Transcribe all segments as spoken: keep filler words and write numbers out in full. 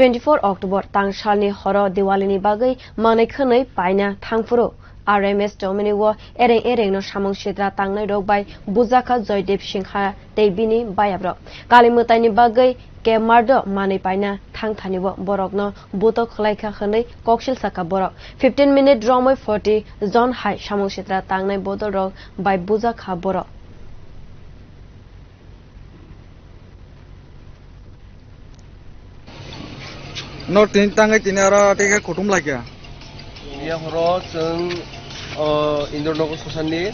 Twenty four October tang salni horo Diwalini bagwi manwi khwnwi paina thangphuru R M S Tomini o ereng erengno samung sitra tangnai rok bai bujakha Joydev Singha tei bini bayabrok. Kali mwtaini bagwi Kmardo manwi paina thangthani o borokno buto khwlaikha hwnwi koksil saka borok. Fifteen minute romwi forty jon hai samung sitra tangnai bodol rok bai bujakha borok. No tin tangwi tini oro tei khe kuthum laikha. Iya horo chwng, o, Indronogo sosani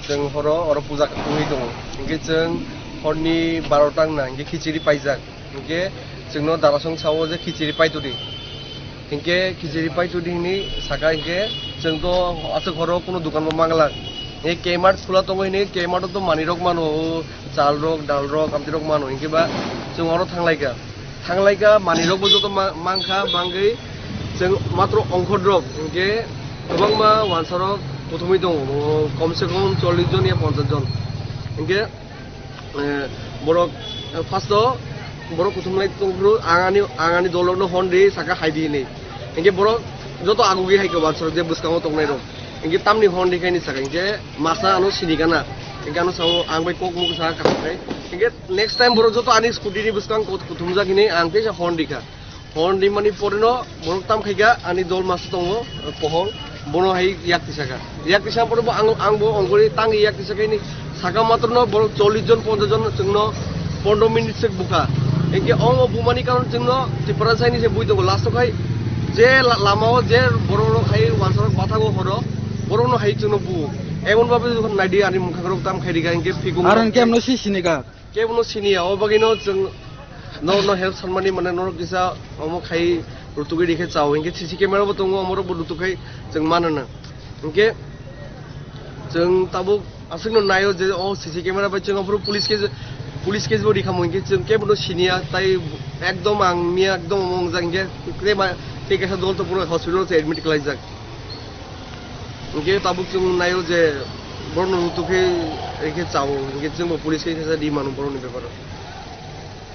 chwng horo oro puja wngwi tongo. Hinkhe chwng horni barota wngna hinkhe khichiri paijak. Hinkhe chwngno darasong sao je khichiri paitudi. Hinkhe khichiri paitudi hinwi saka hinkhe chwng to aswk horo kunu dukan bo manglak. Hinkhe Kmart khula tongo hinwi Kmart o to manwi rok mano, o chal rok, dal rok, amtwi rok mano. Hinkhe ba chwng oro thanglaikha. Thanglaikha, manwirokbo joto ma-, mankha, mangwi chwng matro ongkhorrok, hinkhe kwbangma wansarok kuthumwi tongo, o, komse kom chollish jon ya ponchash jon. Hinkhe, eh, borok, eh, first o borok kuthumlai tongphuru, ang ani, ang ani dolrokno hon di, saka hai di hinwi. Hinkhe borok joto agugwi hai khe wansarok je bwskango tongnairok. Hinkhe tamni hon di khe hinwi saka, hinkhe masa ano sini gana. Hinkhe ano sao ang bai kok muk sa kaham khai. Hinkhe next time borok joto ani scooty ni bwskang kot kuthumjak hinwi ang teisa hon rikha. Hon rimani poreno borok tam khaikha ani dol masa tongo, pohor, bono hai yak tisakha. Yak tisa porebo ang, ang bo ongkori tangwi yak tisakha hinwi saka matrono borok chollish jon, ponchash jon chwngno pondro minute se bukha. Hinkhe omo bumani karon chwngno Tiprasa hinwi se bui tongo. Last o khai je la-, lamao je borok rok hai wansarok bathago horo, borokno hai chwngno bu. Emon babe jokhon naidi ani mwkhangrok tam khai rikha hinkhe phikung. Aro hinkhe amno si sinikha. Kebono siniya, o bagwino chwng norokno help sanmani, mane norok kisa omo khai rutugwi rikhe chao, hinkhe C C camera bo tongo, omorok bo rutuk khai chwng mano na. Hinkhe chwng tabuk aswkno naio je o C C camera bai chwng aphuru police case, police case bo rikhamo, hinkhe chwng kebono siniya, tai ekdom ang miya ekdom omo wngjak, hinkhe tei ma, tei kaisa dol to puro hospital se admit khlaijak. Hinkhe tabuk chwng naio je borokno rutuk khe, khe chao, hinkhe chwngbo police case khe di mano borokni beparo.